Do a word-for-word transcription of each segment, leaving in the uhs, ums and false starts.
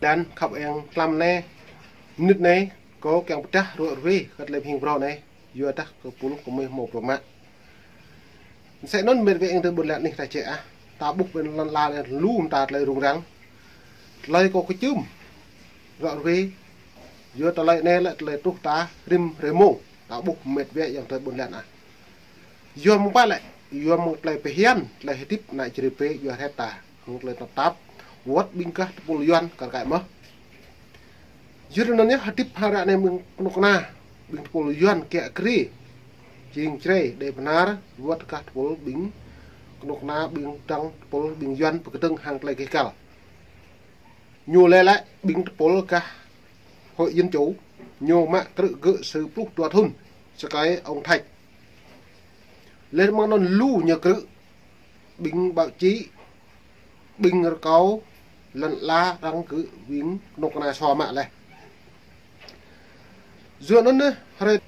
Lăn khăp êng tlam anei, mnĭt anei, kâo kiăng pơdah ruă ruê kơ tlei bhing brô anei, yua dah kơ pul kơ mơi mâo brô mă. Msĕ anăn mĭt wa êng tơ ƀuôn lan anih ta čĕ ah, ta ƀuh ƀuôn lan anei lu mta tlei rŭng răng. Tlei kâo kčưm ruă ruê, yua tlei anei lĕ tlei truh ta rĭm hruê mmông, ta ƀuh mĭt wa êng tơ ƀuôn lan ah. Yua mơ̆ng pă lĕ, yua mơ̆ng tlei pơhian, tlei hdĭp ană čri pê, yua hĕ ta, hŏng tlei tăp tap, wăt ƀing gah tơpul Yuăn kar kaĭ mơh. Yua anăn yơh hdĭp hră anei ƀing knŭk kna, ƀing tơpul Yuăn kiă kriê, jing črei, đei bơnar, wăt gah tơpul ƀing knŭk kna ƀing dăng tơpul ƀing Yuăn pơkdơ̆ng hăng tlei gêh găl. Ñu lĕ lĕ ƀing tơpul gah Hội Dân Chủ, ñu mă krư̆ gơ̆ sa pluh dua thŭn, sơkai ông Thạch. Leh mơ̆ng anăn lu ñu krư̆, ƀing báo chí, ƀing rơkâo, lăn ala arăng gơ̆ ƀing knŭk kna sua mă leh. Yua anăn neh, hruê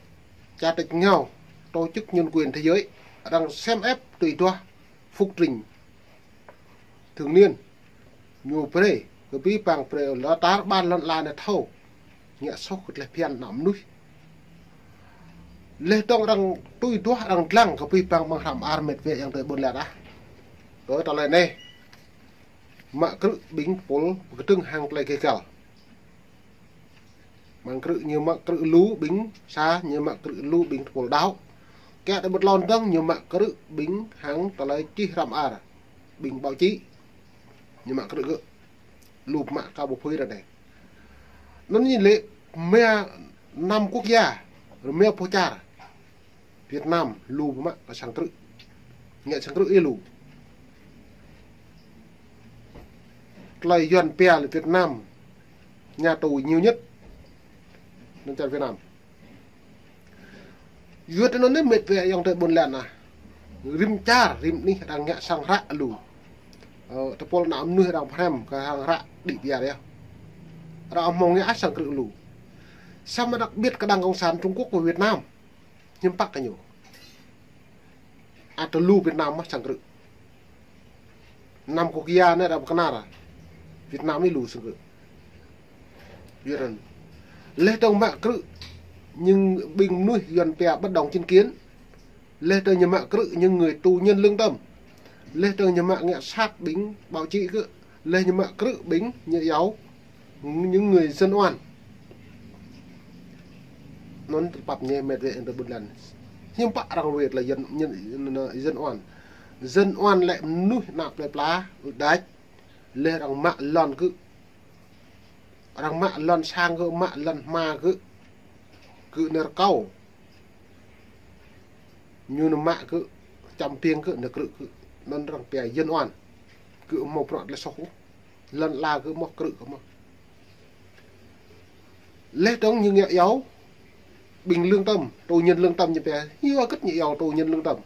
čar tač ngao, tổ chức nhân quyền thế giới, arăng ksiêm êp tui duah Phúc Trình, thường niên, ñu brei, kơ bi păng brei lŏ tar ƀar lăn ala anei thâo, ngă soh kơ tlei bhiăn ană mnuih. Leh dơ̆ng arăng tui duah arăng dlăng kơ bi păng ƀăng hrăm ar mĭt wa êng tơ ƀuôn lan ah. Kơ tlei anei, mă krư̆ ƀing tơpul pơkdơ̆ng hăng tlei gêh găl. Mă krư̆ ñu mă krư̆ lu ƀing sa, ñu mă krư̆ lu ƀing tơpul đăo. Kiă tơ ƀuôn lan dơ̆ng ñu mă krư̆ ƀing hăng tlei čih hrăm ar, ƀing báo chí. Ñu mă krư̆ gơ̆. Lu mă ka ƀu phưi ră anei. Anăn ñu lĕ mia năm quốc gia, mia boh čar. Việt Nam lu mă kơ sang krư̆. Ngă sang krư̆ ih lu. Tlei Yuăn pia lĕ Việt Nam, nhà tù nhiều nhất. Anăn čar Việt Nam. Yua anăn neh mĭt wa êng tơ ƀuôn lan ah. Rĭm čar, rĭm anih arăng ngă sang hră lu. Ơ, tơpul ană mnuih arăng phrăm kơ sang hră đĭ piar yơh. Arăng mâo ngă sang krư̆ lu. Samơ̆ đặc biệt kơ đảng cộng sản Trung Quốc và Việt Nam. Hiăm pă kơ ñu. Ăt lu Việt Nam mă sang krư̆. Năm quốc gia anei arăng pơknar. Việt Nam ih lu sang krư̆. Yua anăn. Leh dơ̆ng mă krư̆, ñu ƀing mnuih Yuăn pia bất đồng chính kiến. Leh dơ̆ng ñu mă krư̆ những người tù nhân lương tâm. Leh dơ̆ng ñu mă ngă sat ƀing báo chí gơ̆. Leh ñu mă krư̆ ƀing ñu iâu những người dân oan. Anăn tơpăt ñu mĭt wa êng tơ ƀuôn lan. Hiăm pă arăng wĭt lĕ dân, dân, dân oan. Dân oan lĕ mnuih ană plei pla, ư đač. Leh arăng mă lăn gơ̆. Arăng mă lăn sang gơ̆, mă lăn hma gơ̆. Gơ̆ nao rơkâo. Ñu nao mă gơ̆, čăm biêng gơ̆, nao krư̆ gơ̆. Anăn arăng pia dân oan. Gơ̆ mâo bruă tlei soh ôh. Lăn ala gơ̆ mơh, krư̆ gơ̆ mơh. Leh dơ̆ng ñu ngă iâu ƀing lương tâm, tù nhân lương tâm ñu pia, yua kơ ñu iâu tù nhân lương tâm.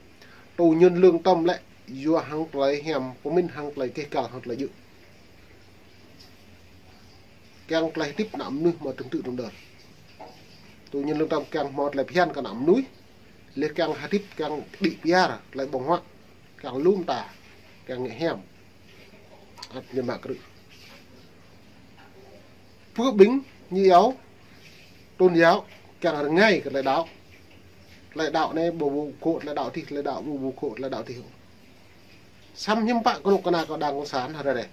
Tù nhân lương tâm lĕ, yua hăng tlei hiam, pơmĭn hăng tlei gêh găl hăng tlei djŏ. Kiăng tlei hdĭp ană mnuih mâo trưng tự trưng đơr. Tù nhân lương tâm kiăng mâo tlei bhiăn kơ ană mnuih, leh kiăng hdĭp kiăng đĭ piar, tlei ƀơ̆ng huă, kiăng lu mta, kiăng ngă hiam. Ăt ñu mă krư̆. Pơ ƀing ñu iâu tôn giáo kiăng rơngai kơ tlei đăo. Tlei đăo anei ƀu ƀu gŏ tlei đăo dih, tlei đăo ƀu ƀu gŏ tlei đăo dih. Săm hiăm pă knŭk kna kơ đảng cộng sản hơrê rê.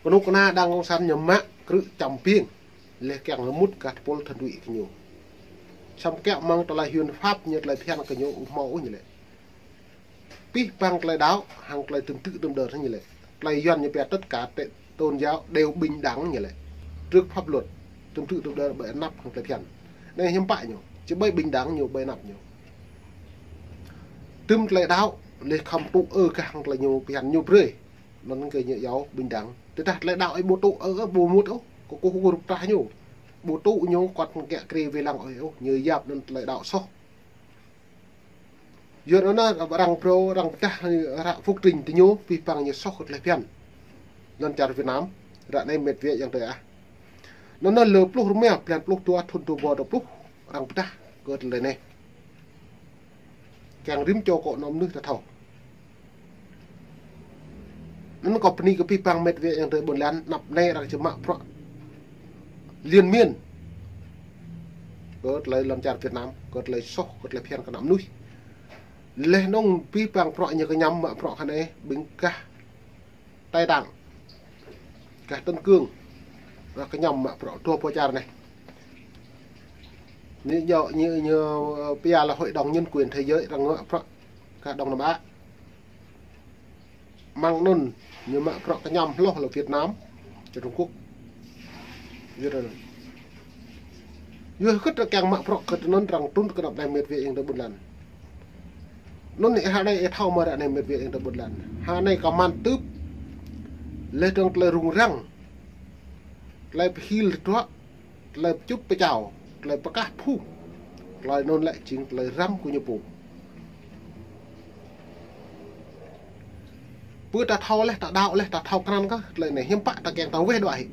Knŭk kna đảng cộng sản ñu mă krư̆ čăm biêng. Leh kiăng lĕ mŭt gah tơpul thân vị kơ ñu. Săm kiă mơ̆ng tlei hiuen phap ñu tlei bhiăn kơ ñu ƀu mâo ôh ñu lĕ. Pih păng tlei đăo, hăng tlei trưng tự trưng đơr ñu lĕ. Tlei Yuăn ñu pia tất cả tôn giáo đều bình đẳng ñu lĕ. Trước pháp luật, trưng tự trưng đơr ƀơi anăp hăng tlei bhiăn. Anei hiăm pă ñu, či ƀơi bình đẳng ñu, ƀơi anăp ñu. Tŭm tlei đăo, leh khăm tŭ ư kah hăng tlei ñu bhiăn ñu brei. Anăn kơ ñu iâu bình đẳng. Tơdah tlei đăo ih ƀu tŭ ư, ƀu mŭt ôh, kơ kơ rup trah ñu. Ƀu tŭ ñu kăt kiă kriê wê lăng ôh, ñu yap anăn tlei đăo soh. Yua anăn arăng brô, arăng pơdah hră Phúc Trình tơ ñu, pih păng ñu soh kơ tlei bhiăn. Anăn čar Việt Nam, ră anei mĭt wa êng tơ ah. Anăn lơ pluh rơma, blan pluh dua, thŭn dua êbâo dua pluh, arăng pơdah kơ tlei anei. Kiăng rĭm čô kơ ană mnuih ta thâo. Anăn kâo bni kơ bi păng mĕt wĕ yang tơ ƀuôn lan, anăp anei arăng či mă bruă liên miên kơ tlei lăn čar Việt Nam, kơ tlei soh, kơ tlei phiăn kơ ană mnuih. Leh anăn bi păng bruă ñu kñăm mă bruă kơ anei, ƀing gah Tây Tạng, gah Tân Cương, arăng kñăm mă bruă dua pô čar anei. Ñu, ñu, ñu, ñu, pia là Hội đồng Nhân quyền Thế giới, arăng mă bruă gah Đông Nam Á. Mơ̆ng anăn ñu mă bruă kñăm hloh là Việt Nam, Trung Quốc. Yua anăn, yua kơ arăng kiăng mă bruă kơ anăn arăng trŭn kơ anăp anei mĕt wĕ yang tơ ƀuôn lan. Anăn ih hă anei ih thâo mơ̆ ară anei mĕt wĕ yang tơ ƀuôn lan. Hă anei kơ măn tưp, leh dơ̆ng tlei rŭng răng, tlei pơhil tơdruă, tlei pơčŭt pơčao, tlei pơkah phung, tlei anăn lĕ jing tlei răm kơ ñu pô. Pơ ta thâo leh, ta đăo leh, ta thâo krăn kơ tlei anei hiam pă ta kiăng ta weh đuĕ hĕ.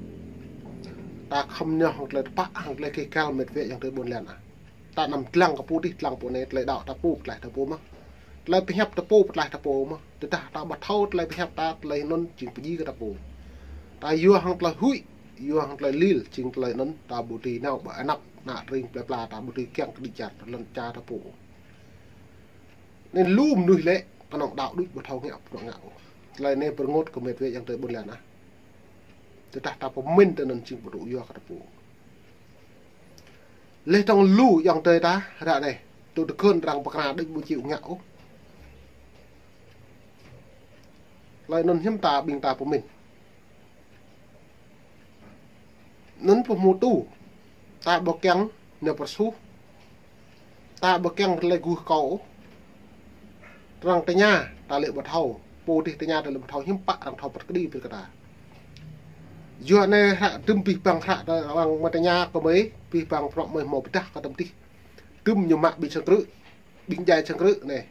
Ta khăm ñu hŏng tlei tơpă, hŏng tlei keh kal mĕt wĕ yang tơ ƀuôn lan ah. Ta anăm dlăng kơ pô dih, dlăng pô anei, tlei đăo ta pô, pơtlaih ta pô mơh. Tlei pơhiăp ta pô, pơtlaih ta pô mơh. Tơdah ta ƀu thâo tlei pơhiăp ta, tlei anăn jing pơjing kơ ta pô. Ta yua hŏng tlei huĭ, yua hŏng tlei lil, jing tlei anăn ta ƀu dưi nao ƀơi anăp, ană tring plei pla ta ƀu dưi kiăng kơ đĭ čar, lăn čar ta pô. Anăn lu mnuih lĕ, knŏng đăo đuč ƀu thâo ngă, bruă ngă ôh. Tlei anei pơrngôt kơ mĕt wĕ yang tơ ƀuôn lan ah. Tơdah ta pơmĭn tơ anăn jing ƀu djŏ yua kơ ta pô. Leh dơ̆ng lu yang tơ ta, ară anei, tŭ tơkơn arăng pơkra đuč ƀu čiu ngă ôh. Tlei anăn hiam ta ƀing ta pơmĭn. Anăn pô hmô tu, ta ƀu kiăng nao pơsuh, ta ƀu kiăng tlei guh kâo ôh. Arăng tơña, ta lĕ ƀu thâo, pô dih tơña ta lĕ ƀu thâo, hiam pă arăng thâo păt kđi pĭt kơ ta. Yua anei hră dŭm bi păng hră ta arăng mă tơña kơ mơi, bi păng prŏ mơi hmâo pơdah kơ tăm dih. Dŭm ñu mă ƀĭng sang krư̆, ƀĭng djai sang krư̆ anei,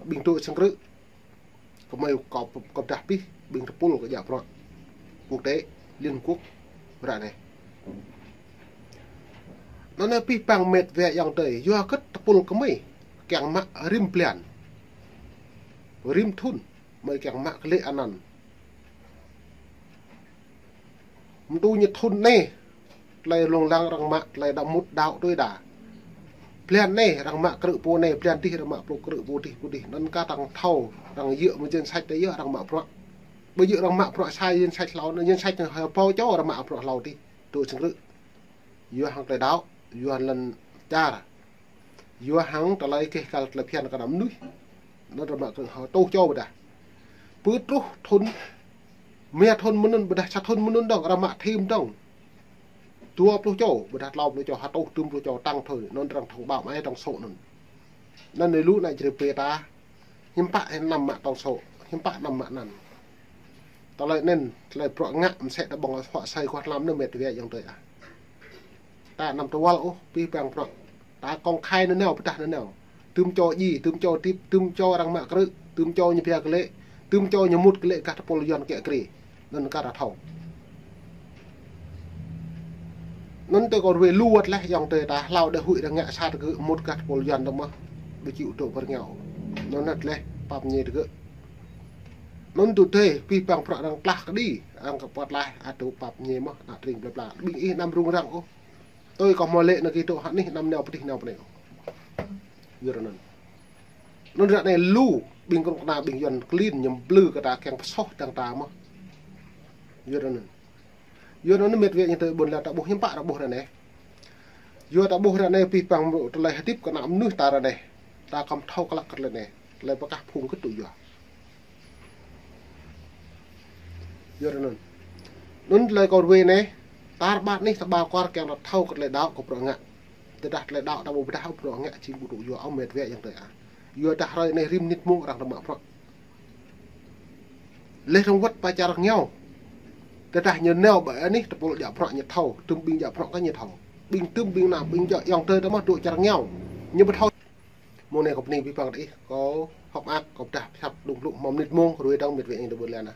ƀĭng dôk sang krư̆. Kơ mơi kâo, kâo pơdah pih, ƀĭng tơpul kơ djă bruă quốc tế, Liên Hợp Quốc, ară anei. Anăn anei bi păng mĕt wĕ yang tơ, yua kơ tơpul kơ mơi, kiăng mă rĭm blan, rĭm thŭn, mơi kiăng mă kơ lĕ anăn. Mtŭ ñu thŭn anei, tlei lông lăng arăng mă, tlei đăo mŭt đăo tui đa. Blan anei arăng mă krư̆ pô anei, blan dih arăng mă pô krư̆ pô dih, pô dih. Anăn kơ arăng thâo, arăng yơh mơ̆ng danh sách tơ yơh arăng mă bruă. Ƀu yơh arăng mă bruă sai danh sách hlâo, anăn danh sách anăn hơpô čô arăng mă bruă hlâo dih, dôk sang krư̆. Yua hŏng tlei đăo, yua lăn čar. Yua hŏng tlei keh kal tlei phiăn kơ ană mnuih. Anăn arăng mă krư̆ hơtŭh čô ƀiădah. Pơ truh thŭn, mia thŭn mơ̆ng anăn ƀiădah sa thŭn mơ̆ng anăn dơ̆ng, arăng mă thim dơ̆ng. Dua pluh čô, ƀiădah tlâo pluh čô, hơtŭh dŭm pluh čô tăng thôi, anăn arăng thông báo ai trong số anăn. Anăn anei lu ană čri pê ta, hiam pă hiam năm mă trong số, hiam pă năm mă anăn. Tlei anăn, tlei bruă ngă msĕ ta ƀơ̆ng huă sai kơ hlăm anăn mĕt wĕ yang tơ ah. Ta anăm tơwăl ôh, bi păng bruă. Ta công khai nanao, pơdah nanao. Dŭm čô dji, dŭm čô hdĭp, dŭm čô arăng mă krư̆, dŭm čô ñu pia kơ lĕ, dŭm čô ñu mŭt kơ lĕ gah tơpul Yuăn kiă kriê. Anăn kơ ta thâo. Anăn tơ kâo ruai lu wăt leh yang tơ ta hlâo đe huĭ arăng ngă sat kơ mŭt gah tơpul Yuăn dơ̆ng mơh. Ƀu čiu dôk pơrngao. Anăn ăt leh pap mñai tơ gơ̆. Anăn tŭ tê, bi păng bruă arăng tlah kđi, arăng kơ pơtlaih, ăt tŭ pap mñai mơh, ană tring plei pla. Ƀĭng ih anăm rŭng răng ôh. Tui kâo hmâo lĕ anăn kơ tŭ hă anih anăm nao pơdih nao pơnei ôh. Yua anăn. Anăn ară anei lu, ƀĭng kơnuk kna ƀĭng Yuăn klin ñu mplư kơ ta kiăng pơsoh dăng ta mơh. Yua anăn. Yua anăn mĕt wĕ yang tơ ƀuôn lan ta ƀuh hiam pă ta ƀuh ară anei. Yua ta ƀuh ară anei bi păng mrô tlei hdĭp kơ ană mnuih ta ară anei. Ta kăm thâo klă kơ tlei anei. Tlei pơkah phung kơ tŭ yua. Yua anăn. Anăn tlei kâo ruai anei, tar ƀar anih ta ƀar kwar kiăng ta thâo kơ tlei đăo kơ bruă ngă. Tơdah tlei đăo ta ƀu pơdah bruă ngă jing ƀu djŏ yua ôh mĕt wĕ yang tơ ah. Yua dah hrơi anei rĭm mnĭt mông arăng ta mă bruă. Leh dơ̆ng wăt pơ čar rơngiao. Tơdah ñu nao ƀơi anih tơpul djă bruă ñu thâo, dŭm ƀĭng djă bruă kơ ñu thâo. Ƀĭng dŭm ƀĭng ană, ƀĭng djă yang tơ ta mă dôk čar rơngiao. Ñu ƀu thâo. Mông anei kâo bơni bi păng ih, kâo hŏk mơak, kâo pơdah pơhiăp đŭng blŭ mâo mnĭt mông, ruai dơ̆ng mĕt wĕ yang tơ ƀuôn lan ah.